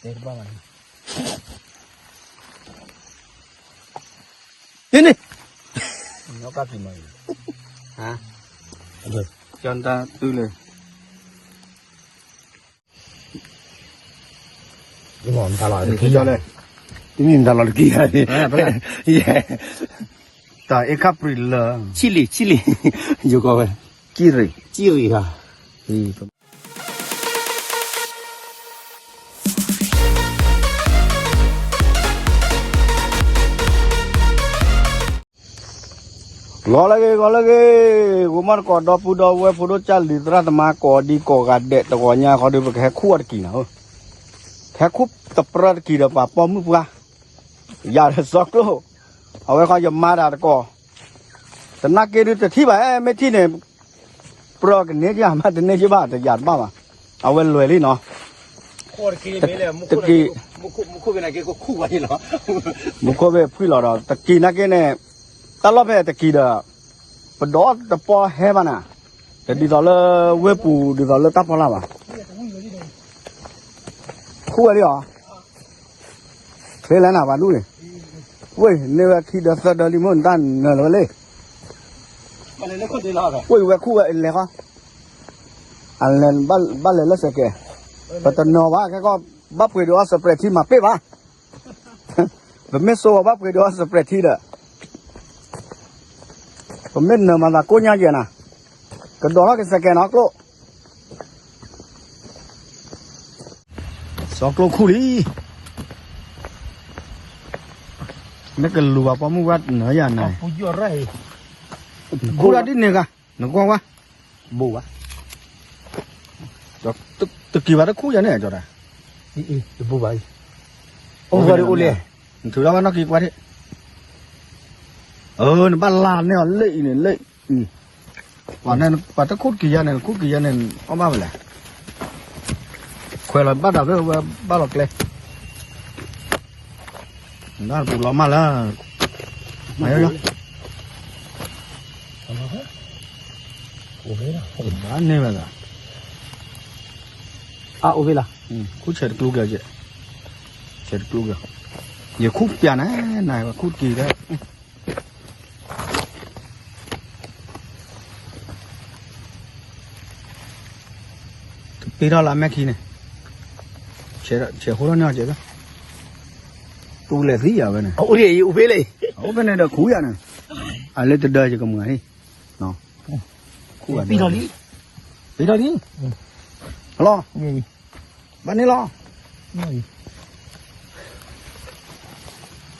တဘၣ်ဘၣ်န့ၣ် န့ၣ်န့ၣ် ညီကပ်ကံမၤအံၤ ဟါ ကၠီတၢ်တုၤလၢ မတၤလီၤတကံၢ်လဲၣ် တမ့ၢ်မတၤလီၤတကံၢ်လဲၣ် တၢ်အ့ခၣ်ပြံးလၢ ဆံလံ ဆံလံ ယိၤကီးဝဲ ကံၢ်ရံၣ် ကံၢ်ရံၣ်ဧါ ဂီၤလၢဂ့ၤ ဂီၤလၢဂ့ၤ, ဂိၤမီၢ်တကိးဒီပုၢ်ဒီဝဲၢ်ဖိဒိၣ်ကၢ်လံၤသရၣ်သမါကိးဒံကိးဂၤဒဲး တဂီၤညါဃီဒီး ပကဟဲခူၣ်အီၤတကံၢ်နီၤ, ဟဲခူၣ်တပြၢတကံၢ်ဒီးပှၤပိာ်မုၣ်ပှၢ်, ယၤဒီးစီကျိ, အဝဲဃီယမါဒၣ်တကိး, တနာ်က့ဒုးတထံၣ်ဘၣ် အဲ မ့ၢ်ထံၣ်န့ၣ် ပြၢကန့ၢ်က့ၤမး တန့ၢ်က့ၤဘၣ် တယၤတဘၣ်ဘၣ်, အဝဲလွဲၢ်လံနီၤ, တက့ၢ် မူခိၣ်ဘ့ၣ်ဖှံလီၤဒီး တက့ၢ်နာ်က့န့ၣ်, တၢ်လီၢ်ဖဲတက့ၢ်ဒီး, ပဒီတပီဟဲဘၣ်နၤ, တဒ်သိးလၢဝ့ၢ်ပူၤ ဒ်သိးလၢတၢ်ဖီလာ်ဘၣ်, ခူၣ်ဝဲလံအီၤ, ချ့လဲၣ်နၤပှၤဒူၣ်န့ၣ်, ဝ့ၢ် န့ၢ်ဝဲခံဒီးသၢဒီးလံမ့ၢ်နတၢ်နၢၤလီၤဝဲလံ, ဝ့ၢ်ဝဲခူၣ်ဝဲလဲၤဃီ, အလဲၤဘၣ်လဲၤလၢစဲးကဲး, ပတနၢၤဘၣ်ခဲကီၢ်, ဘၣ်ပှ့ၤဒုးအီၣ်စပြဲးထံမၤပ့ၢ်ဘၣ်, ပမ့ၢ်စိအီၤဘၣ်ပှ့ၤဒုးအီၣ်စပြဲးထံဒီး, ပမ့ၢ်နၢၤမၤသးကိၣ်ညါယဲၢ်နၤ, ကဒိးထီၣ်က့ၤစဲးကဲးနီၤကျိၣ် စီကျိခူၣ်လံ, နကလူၤဘၣ်ပိာ်မုၣ်ဝဲနၤယၤန့ၣ်, ခူၣ်ဒၣ်ဒ်န့ၣ်ဂၤ, နကွၢ်ဝဲ, ဘိဝဲ, တက့ၤဘၣ်တခူၣ်ယၤန့ၣ်ကီတၢ်, တဘိဘၣ်, အိၣ်ဝဲအိၣ်လဲၣ်, နထုးထီၣ်ဝဲနီၣ်က့ၤကွၢ်ထံၣ်, အၢ နဘၣ်လၢ်န့ၢ်အီၤလၢအံၤန့ၣ်လၢအံၤ ပှၤတခူၣ်တက့ၤယၤန့ၣ် တခူၣ်တက့ၤယၤန့ၣ် အီၣ်ဘၣ်ဝဲလဲၣ်, ခွဲးလီၤဘၣ်ဒီးဝဲဘၣ်လီၤကျဲ, ဒၣ်ပူၤလီၤမၢ်လၢ, မၤယီယီ, ဘၣ်န့ၢ်ဝဲလီၤ, အအိၣ်ဖဲလီၤ, ခူၣ်ဆဲးတကျိက့ၤ, ဆဲးတကျိက့ၤ, ယခူၣ်ပျးနၤ, နခူၣ်တက့ၤဒီး တပ့ၤထီၣ်လၢအမဲာ်ခံန့ၣ်, ဆဲးဟိထီၣ်န့ၢ်အီၤကဲး, တူၢ်လဲၣ်သံယၤဝဲန့ၣ်, အိၣ်ဖဲလဲၣ်, အိၣ်ဖဲန့ၣ်ဒီးခူၣ်ယၤန့ၣ်, အလၢတဒၢယကမုာ်ဂၤန့ၣ်, ပံထီၣ်လံ, ပံထီၣ်လံ, ဟလီၤ, ဘၣ်န့ၣ်လီၤ,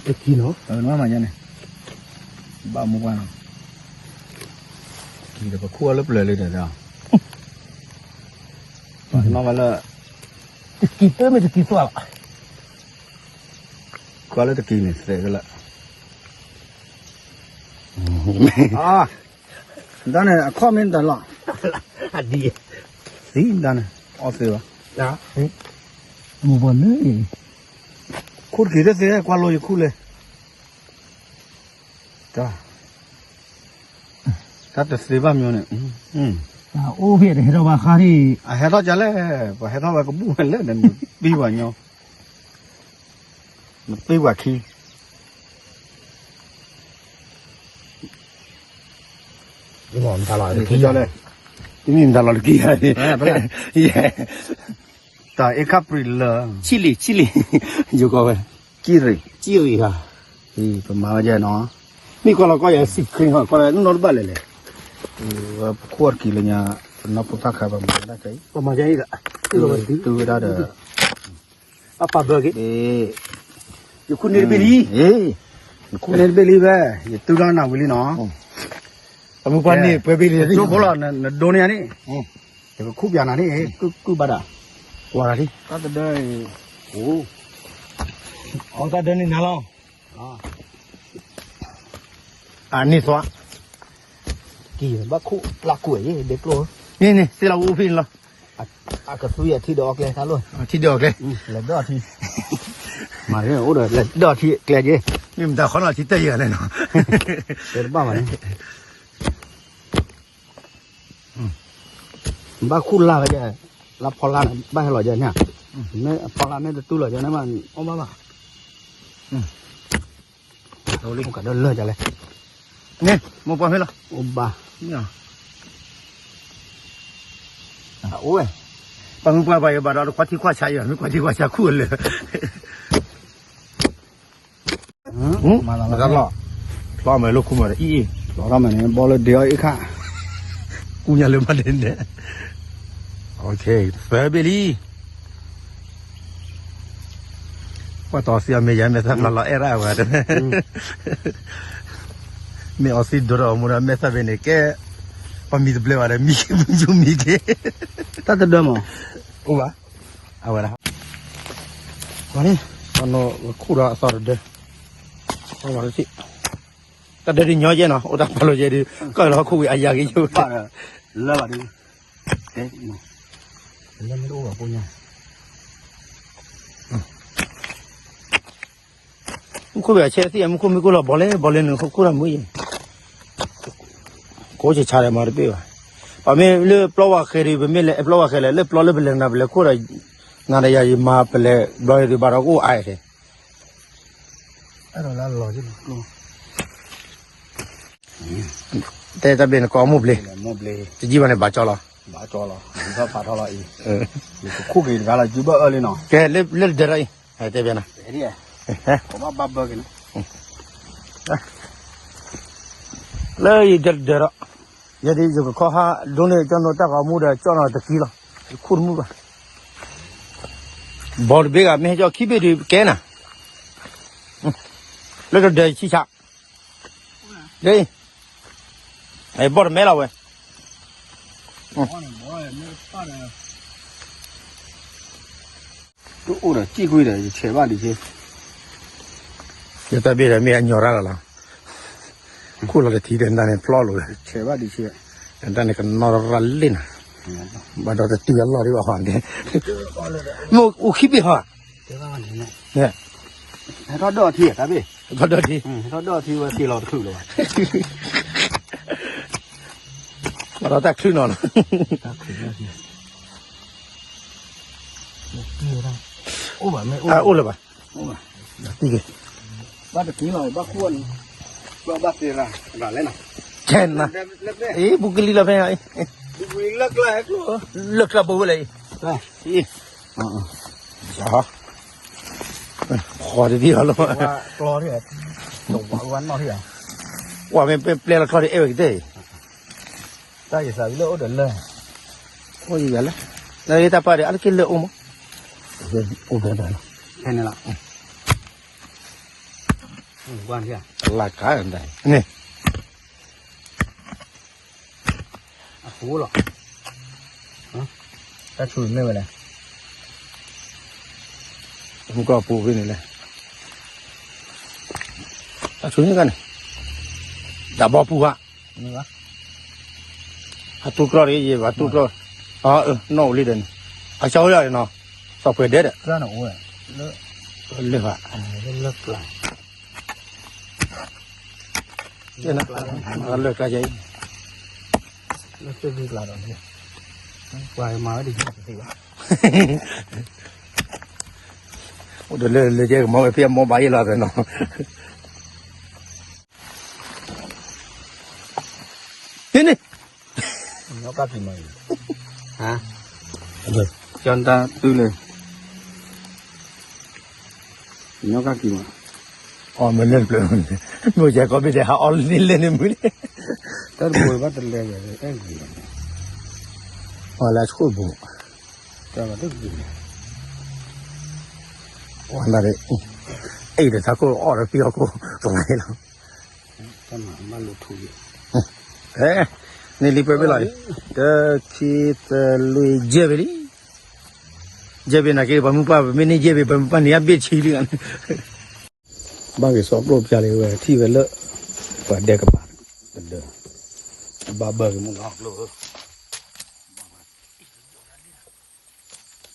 တကံၢ်နီၤ, နမၤညါန့ၣ်, ဘၣ်မူကွၢ်နီၤ, တကံၢ်ဒီးပခူၣ်အီၤလၢပျၢၤလံဒီး, နီၢ်ဝဲလၢ, တကံၢ်တမ့ၢ်တကံၢ်သွါလီၤ, ကွၢ်လၢတကံၢ်န့ၣ်သဲးကလၢာ်, ဒ်န့ၣ် အခီၣ်မ့ၢ်တၢ်လီၤ, သံဒ်န့ၣ် အီၣ်သ့ဘၣ်, မူပှၤလၢ, ခူၣ်တက့ၤတသ့ ကွၢ်လိယခူၣ်လဲၣ်, တၢ်, တၢ်တသ့ဘၣ်မ့ၢ်န့ၣ်, အိၣ်ဖဲတဟဲထီၣ်ဘၣ်ဃါန့ၣ်, အဟဲထီၣ်ကလဲၣ်, ပှၤဟဲထီၣ်ဝဲကဘူၣ်ဝဲလဲၣ်ဒီး နပံၢ်ပှၤညီ နပ့ၢ်ပှၤခံ, မတၤလီၤတကံၢ်လဲၣ်, တမ့ၢ်မတၤလီၤတကံၢ်လဲၣ်, တၢ်အ့ခၣ်ပြံးလၢ, ဆံလံ ဆံလံ, ယိၤကီးဝဲ, ကံၢ်ရံၣ် ကံၢ်ရံၣ်ဧါ, ပမၤဝဲဒ်နီၤ, မ့ၢ်ကွၢ်လီၤကွၢ်ယၤ စံးခရံာ်ဟီ ကွၢ်လီၤနီတဘၣ်လဲၣ်လဲၣ်, ပခိၣ်တကံၢ်လၢညါ, ပနီၢ်ဖိသၣ်ခါပမၤဒၣ်ခဲအံၤ, ပမၤဒ်အံၤဒီး, တုၤဝဲဒၣ်ဒီး အပၢ်ဘၢက့ၤ, ယခူၣ်န့ၢ်တဘ့ၣ်လံ, ယခူၣ်န့ၢ်တဘ့ၣ်လံဖဲ, ယတုၤထီၣ်နၤဝံၤလံနီၤ, အမုၢ်ပှၢ်န့ၣ် ပှဲၤဘ့ၣ်လံ, ကျိဖိလီၤ နဒိန့ၢ်ယၤန့ၣ်, ယကခူၣ်ပျးနၤန့ၣ်, ကုၢ်ကုၢ်ဘၣ်ဒၣ်, ကွၢ်တၢ်လံ, တၢ်တဒၢ, အိၣ်, အတၢ်ဒၢန့ၣ်နၤလီၤ အန့ၣ်သွါ, ကံၢ်ဘၣ်ခိၣ်လၢ်ကွဲးယဲ ဒဲးကျိ, န့ၣ်န့ၣ် သ့လီၤအိၣ်ဖဲန့ၣ်လီၤ, အကသွံအထံဒီးအီကျဲတၢ်လီၤ, အထံဒီးအီကျဲ, လဲၤဒၢၣ်အီထံ, မၤအိၣ်ဒီးလဲၤဒၢၣ်အီထံကျဲက့, မ့ၢ်မတၤဃီနီၤထံတၢ်ယဲၢ်လဲၣ်နီၤ, တဲတဘၣ်ဘၣ်န့ၣ် ဘၣ်ခူၣ်လၢ်ဝဲဒၣ်, လၢဖီလာ်န့ၣ် ဘၣ်ဟဲလီၤဒၣ်န့ၣ်, မ့ၢ်အဖီလာ်မ့ၢ်တတူၢ်လီၤ ကန့ၣ်မး အိၣ်ဘၣ်ဘၣ် အိၣ်ကဒီးလၢာ်ကလဲၣ် န့ၣ် မိၢ်ပှၢ်မ့ၢ်လီၤ အိၣ်ဘၣ် အိၣ်ဝဲ ပှၤမုၢ်ပှၢ်ပှၤယဘၣ်ဒီး တခွါထံခွါဆါအံၤ မ့ၢ်ခွါထံခွါဆါခူၣ်အလၢာ် မၤလီၤ ဖျီမဲာ်လိာ်ခူမးဒီးအံၤ ဖျီထီၣ်မဲာ်န့ၣ် ဘီလၢဒ့အီၣ်အ့ၣ်ခၣ် ကူညါလၢမၤဒဲးဒဲး သၢဘ့ၣ်လံ ပှၤတီၤသံအီၤမ့ၢ်ယၤ မဲာ်သၣ်ဖျါလီၤအဲၣ်ရၣ်ဝဲတမ့ၢ် မ့ၢ်အီၤသံဒိၣ်ထီၣ်အီၤမူဒီး မဲာ်သၣ်ဘ့ၣ်န့ၣ်ကဲ ပှၤမံၤတဘျဲဘၣ်ဒီး မံၤက့ၤမံၤက့ၤ တၢ်တဒၢမး အိၣ်ဘၣ် အဝဲဒၣ် ပှၤန့ၣ် ပှၤနီၢ်ခူၣ်ဒီးအသီတဒၢ အဝဲတထံၣ် တၢ်ဒၢဒ်ညီယဲနီၤ အိၣ်တၢ်ဖးလိာ်ယဲဒုး ကီၢ်လီၤခိၣ်ဝံၤအယၤက့ၤယိာ် ဘၣ်ဒီး လၢဘၣ်ဒုး တဲ လၢမ့ၢ်တအိၣ်ဘၣ်ဖိညါ မူခိၣ်ဘၣ်ဆဲးသံၣ် မူခိၣ်မ့ၢ်ကိၢ်လီၤ ဘီလဲၣ် ဘီလဲၣ်နုာ်ခိၣ်တၢ်မုာ်ယဲ ကိးဆံးဆါဒီးမၤတပ့ၢ်ဘၣ် ပမ့ၢ်လၢပျီဝါဃဲဒုး ပမ့ၢ်လဲၤပျီဝါဃဲလဲၣ် လၢပျီလၢပလဲၤနၤပလဲၤခိၣ်ဒီး နၤဒီးယၤယမၤပလဲၤဘျီဒုးဘၣ်ဒီးကအိၣ်အါထဲ အဲၣ်ဒိးလၢလီၤက့ၤကျိ တဲတၢ်ဘ့ၣ်နကိးမိၢ်ဘျ့ မိၢ်ဘျ့ တယံာ်ဘၣ်န့ၣ် ဘၣ်ကၠီလီၤ ဘၣ်ကၠီလီၤ ယထီၣ်ဖးထီလီၤအံၤ ယကခူၣ်က့ၤတဂၤလီၤ ယုဘၣ်အၢလံနီၤ ကဲလၢလၢတဒၢဒီးအံၤ တဲဘၣ်နၤ ကဘၣ်ဘၣ်ဘၢက့ၤနီၤ လၢယတဒၢဒီး ယဲဒ်ယကခီဟးဒိၣ်န့ၢ်ကၠီၣ်နိတၢ်ဂီၤမူဒီးကၠီၣ်နီၤတကံလီၤ ယခူၣ်တမုာ်ဘၣ် ဘီတဘ့ၣ်ဂၤမ့ၢ်ဟဲကၠီၣ်ခံဘ့ၣ်ဒုးကဲနၤ လၢတဒၢယဆံၣ်ဆါ ဒ် ဘီၣ်တမဲလီၤဝဲ တအိၣ်ဒီးစံၣ်ကွံာ်ဒီး ယဆဲးဘၣ်ဒံးဆ့ ယတၢ်ဘ့ၣ်ဒီးမ့ၢ်အညီရၣ်လီၤလီၤ ခိၣ်လီၤတထံဒီးနတၢ်န့ၣ်ဖျီလိာ်ဒီး ဆဲးဘၣ်ဒံးဆ့ နတၢ်န့ၣ်ကနီၣ်ရၣ်လံနၤ ဘၣ်ဒီးတတုၤအလီၢ်ဒံးဘၣ်ဟီန့ၣ် မ့ၢ်အိၣ်ခံဘ့ၣ်ဟီ ဟဲထီၣ်ဒိၣ်ထံတၢ်ဘ့ၣ် ဟဲထီၣ်ဒိၣ်ထံ ဟဲထီၣ်ဒိၣ်ထံဝဲက့ၤလီၤတချုးလၢၤဘၣ် ဘၣ်ဒီးတၢ်ချုးနီၤလီၤ အိၣ်ဘၣ်မ့ၢ်အိၣ် အိၣ်လၢၤဘၣ် တံၢ်က့ၤ ဘၣ်တကံလီၤ ဘၣ်ခိၣ် ဘၣ်ဘၣ်သ့ရၤ ရၤလဲၣ်နီၤ ကဲနၤ အံၤ ပူၤကလံၤလီၤဖဲအံၤ လၢကျါဘိဝဲလဲၣ်အံၤ အံၤ ဃီတဒံးလီၤ ဝဲမ့ၢ်ပျဲလီၤကျီဒီးအဲၣ်ဝဲကတဲ တၢ်ယသးလၢအိၣ်ဒီးလၢ အိၣ်ယၤလၢ လၢတၢ်ပာ်ဒီး အါတက့ၢ်လၢအိၣ်မး အိၣ်ဘဲဘဲလီၤ ဖဲန့ၣ်လီၤ လၢကါန့ၣ် အပူၤလီၤ တၢ်ဆူၣ်မ့ၢ်ဝဲလဲၣ် မူကီၢ်ပူၤဖဲန့ၣ်လဲၣ် တၢ်ဆူၣ်န့ၣ်ကန့ၣ် တၢ်ဘီပူၤဧါ အတူၢ်ကျီၢ်တဂ့ၤ ယဘၣ်တူၢ်ကျီၢ် အၢ နီၣ်အိၣ်လံဒီးန့ၣ် အကၠီဝဲဒၣ်နီၤ စီၤပှဲၤဒဲးဒီး လၢဘၣ် လၢကျါ လၢကျါယဲ လၢကျါဒီး ပှၤမၤဝဲဒ်ယသ့ဘၣ် အိၣ်ဒီးလၢလၢယဲကမၤဝဲဖဲအမိၢ်ဘၣ်ယဲလီၤသနီၤ န့ၣ်န့ၣ် ညီကၣ်ကံၤမး ဟါ ကၠီတၢ်သုလၢ ညီကၣ်ကံၤမး အီၣ်မ့ၢ်လၢတဖျၢၣ် မ့ၢ်ယဲကီၢ်ဘ့ၣ်ဒဲးဟးအီၣ်လၢန့ၣ်လၢန့ၣ်မုၢ်န့ၣ် တၢ်တဘိဘၣ်တလဲဝဲ အဲၣ်ဂ့ၤ အီၣ်လၢအဆိၣ်ဘိ တၢ်ဘၣ်တကံၤ အီၣ်နၤဒီး အဲၣ်ဒီးထးခိၣ်အီၣ်ဒီးဖံအီၣ်ခိၣ် ကမၤဟ့ၣ်လီၤ တၢ်မၤမၤလိာ်ထူယဲ ဟဲ န့ၢ်လံပှဲၤဘ့ၣ်လီၤအံၤ တၢ ခံ သၢ လွံၢ် ယဲၢ်ဘ့ၣ်လံ ယဲၢ်ဘ့ၣ်နာ်က့ ပှၤမုၢ်ပှၢ်ပမ့ၢ်န့ၢ်ယဲၢ်ဘ့ၣ် ပမုၢ်ပှၢ်န့ၢ်အဘ့ၣ်ဆံလံ ဘၣ်က့ၤစီကျိၣ်ပျၢ်လံဝဲ ထံၣ်ဝဲလၢ ပှၤဒဲကပၤ တဒၢ ဘၣ်ဘၢက့ၤမုၢ်လီၤကျိၣ်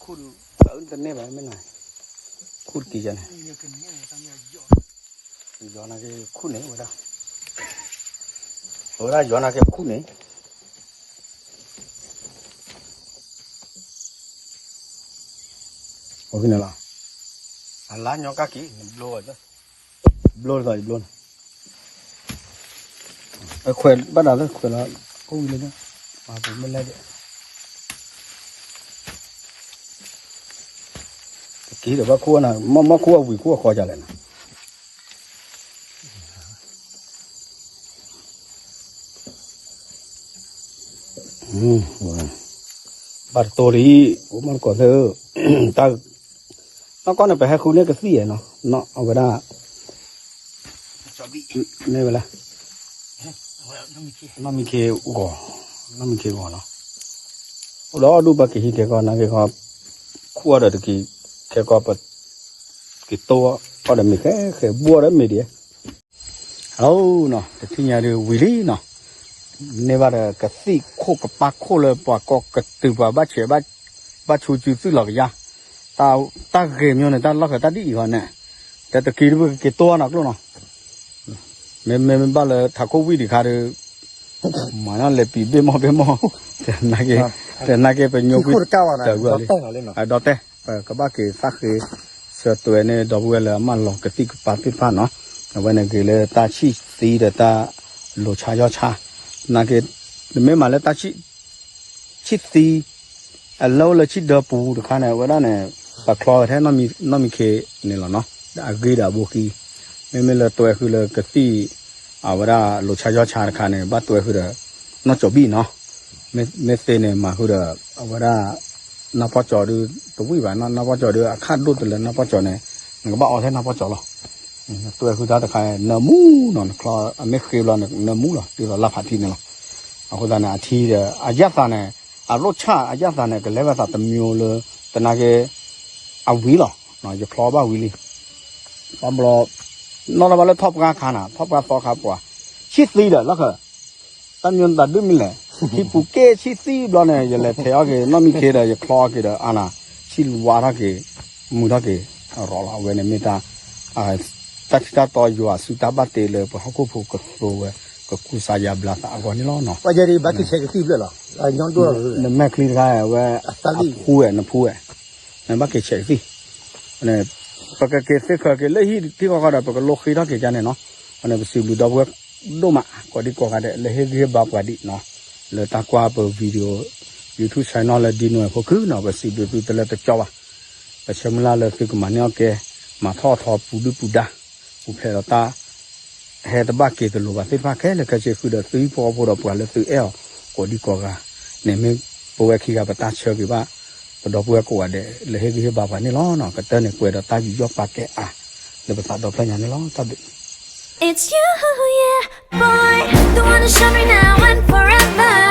ခူၣ်တန့ၢ်ဘၣ်မ့ၢ်နၤ ခူၣ်တက့ၤယၤန့ၣ် ယီၤနာ်က့ခူၣ်န့ၣ်ဝဲဒၣ် ဝဲဒၣ်ယီၤနာ်က့ခူၣ်န့ၣ် တ န့ၣ်လီၤ, အလါညီကၣ်က့ၤ နဘျိ, ဘျိတသီး ယဘျိန့ၣ်, ခွဲးဘၣ်ဒၣ်လၢခွဲးလီၤ, ကိၣ်ဝံၤလၢ, ပမ့ၢ်လဲၣ်ဒၣ်, တက့ၤဒီးဘၣ်ခိၣ်နၤ, မ့ၢ်ခိၣ်အဝံၤခိၣ်အခီကလဲၣ်နၤ ဘၣ်တတိၤလံ, အိၣ်မးတကိးသ့ၣ်, တၢ်, နီၢ်ကီၢ်န့ၣ် ပဟဲဃုန့ၢ်ကသံၣ်နီၤ, အဝဲဒၣ်, မ့ၢ်ဝဲလဲၣ်, နီၢ်မံခ့ဂီၤ, နီၢ်မံခ့ဂီၤနီၤ, အိၣ်ဒီးဒူၣ်ပက့ၤဟံးခဲကီး နာ်က့ၤခီ, ခူၣ်အီၣ်ဒီးတက့ၤ, ခဲကီးပ, က့ၤတိၢ်အီၣ်ဒီးမ့ၤဃဲဃဲ ဘှီဒီးမ့ၤဒံး ဟီနီၤ, တထံၣ်ညါဒုးဝံၤလံနီၤ, န့ၢ်ဘၣ်ဒီးကသံၣ်ခိၣ်ကပၢ်ခိၣ်လၢပှၤကိးကတုၤပှၤဘၣ်ဆဲး, ဘၣ်ဆူစုသွံၣ်လီၤကယါ, တၢ်ဂ့ၤမ့ၢ်န့ၣ် တၢ်လီၢ်ဃဲၤတၢ်ဒ်အံၤဃီန့ၣ်, တတက့ၤဒုးပကက့ၤတိၢ်နီၤကျိၣ်နီၤ, မ့မ့ၢ်ဘၣ်လၢထးခိၣ်ဝံၣ်ဒံးခါဒုး, မၤနီၢ်လဲၤပံးဘ့ၣ်မီၢ်ဘ့ၣ်မီၢ်, တနာ်က့, တနာ်က့ပညိကွံာ်တၢ်ဂၤလံ, ဒီးတဲ, ပကဘၣ်က့ၤသးဃ့, ဆၢတဲာ်န့ၣ် ဒီပုၢ်ဝဲၢ်လၢအမၢလီၤကသံၣ်ကပၢ်သ့ၣ်တဖၣ်နီၤ, အဝဲန့ၣ်ဂ့ၤလၢတၢ်ဆံၣ်သံဒီးတၢ်လိၤဆါယီၢ်ဆါ, နာ်က့, နမ့ၢ်မၤလၢတၢ်ဆံၣ်, ဆံၣ်သံ အလၢအိၣ်လၢဆံၣ်ဒၢပူၤတခါန့ၣ် အဝဲဒၣ်န့ၣ်, ပချီဝဲထဲနီၢ်မံခ့န့ၣ်လီၤနီၤ, အဂ့ၤဒီးအဘိဃံ, မ့မ့ၢ်လၢတဲာ်ဃုာ်လၢကသံၣ်, အဝဲဒၣ်လိၤဆါယီၢ်ဆါတခါန့ၣ် ဘၣ်တဲာ်ဃုာ်ဒီး, နီၢ်ကၠီၤဘံၣ်နီၤ, မ့ၢ်သ့န့ၣ်မၤဃုာ်ဒီး, အဝဲဒၣ်, နၢ်ပီၢ်ကၠီၤဒုး, တဝံၣ်ဘၣ်နီၤ, နၢ်ပီၢ်ကၠီၤဒုး အခၣ်ဒိၣ်တလၢနၢ်ပီၢ်ကၠီၤန့ၣ်, နကဘၣ်အီထဲနၢ်ပီၢ်ကၠီၤလီၤ, တဲာ်ဃုာ်တၢ်တခါ, နၢမူနီၤ, နချီအမ့ၢ်ဃ့ဘျီန့ၣ် နၢမူလီၤ ဒ်သိးလၢ်ဖးထံန့ၣ်လီၤ, အဃိသတးန့ၣ် အထံဒီး အယၣ်သးန့ၣ်, အရိၣ်ဆၣ်အယၣ်သးန့ၣ် ကလဲၤဝဲသးတမံၤလၢ, တနာ်က့, အဝံၤလီၤ, ယချီဘၣ်ဝံၤလံ, ဘၣ်ဘျီ, နီၢ်လီၤဘၣ်လၢထီၣ်ပှၢ်ခါနၤ ထီၣ်ပှၢ်သီခါပှၤ, ဆံၣ်သံဒီးလီၢ်ဃဲၤ, တၢ်မံၤနတၢ်ဒုးမံၤလဲၣ်, ဟံၣ်ပူၤက့ၣ်ဆံၣ်သံဘျီန့ၣ် ယလဲၤထဲးအီၣ်က့ၤ နီၢ်မံခ့ဒီး ယချီအီၣ်က့ၤဒီးအါနၤ, ဆံၣ်ဝါထီၣ်က့ၤ, မုာ်ထီၣ်က့ၤ, ရီလီၤ အဝဲန့ၣ်မ့ၢ်တၢ်, တၢ်ထံတၢ်တီယွၤအစုတၢ်ဘၣ်တ့လၢပှၤဟီၣ်ခိၣ်ဖိကသိးဝဲ, ကကူစါယါဘျါသးအဂီၢ်န့ၣ်လီၤနီၤ, ဘၣ်က့ၤဆဲးကသံၣ်ဖျၢၣ်လီၤ, နမဲာ်ချံတခါဝဲ, အဖူဝဲ နဖူဝဲ, နဘၣ်က့ၤဆဲးကသံၣ် ပကက့ၤသ့ၣ်ခၢက့ၤလၢဟံၣ်ထံဃီဃီဒီး ပကလိဃ့ထီၣ်က့ၤကန့ၣ်နီၤ, အန့ၣ်ပစံးဘျုးဒီပုၢ်ဝဲၢ်ဒိၣ်မး ကိးဒံကိးဂၤဒဲး လၢဟ့ၣ်ဂံၢ်ဟ့ၣ်ဘါပှၤဒံးနီၤ, လၢတၢ်ကွၢ်ပ video, YouTube channel လၢ Dino ဖိခုနီၤ, ပစံးဘျုးသုတလၢတကၠီဘၣ်, ပဆၢမုၢ်လၢ်လၢသုကမၤန့ၢ်အီၣ်ကဲ, မၤထီၣ်ထီပူၤဒုၣ်ပူၤဒါ, ပူၤဖျဲးဒီးတၢ် ဟဲတဘၣ်က့ၤတလိၤဘၣ်သ့ၣ်တဖၣ်ခဲလၢာ်ခဲဆ့ဃုာ်ဒီး သုဟံၣ်ဖိဃီဖိဒီးပှၤလၢသုအဲၣ်အီၤ ကိးဒံကိးဂၤန့ၣ် မ့ၢ်ပဝဲခံဂၤပတၢ်ဆၢက့ၤဘၣ် ပဒီပုၢ်ဝဲၢ်ကိးဂၤဒဲး လၢဟ့ၣ်ဂံၢ်ဟ့ၣ်ဘါပှၤန့ၣ်လီၤ. ကတၢၢ်န့ၣ်ကွဲးဒီးတၢ်ယူးယီၣ်ပာ်ကဲအါ လၢပသးဒီဖျၢၣ်ညါန့ၣ်လီၤ. တၢ်ဘျုး It's you, yeah, boy, the one who showed me now and forever.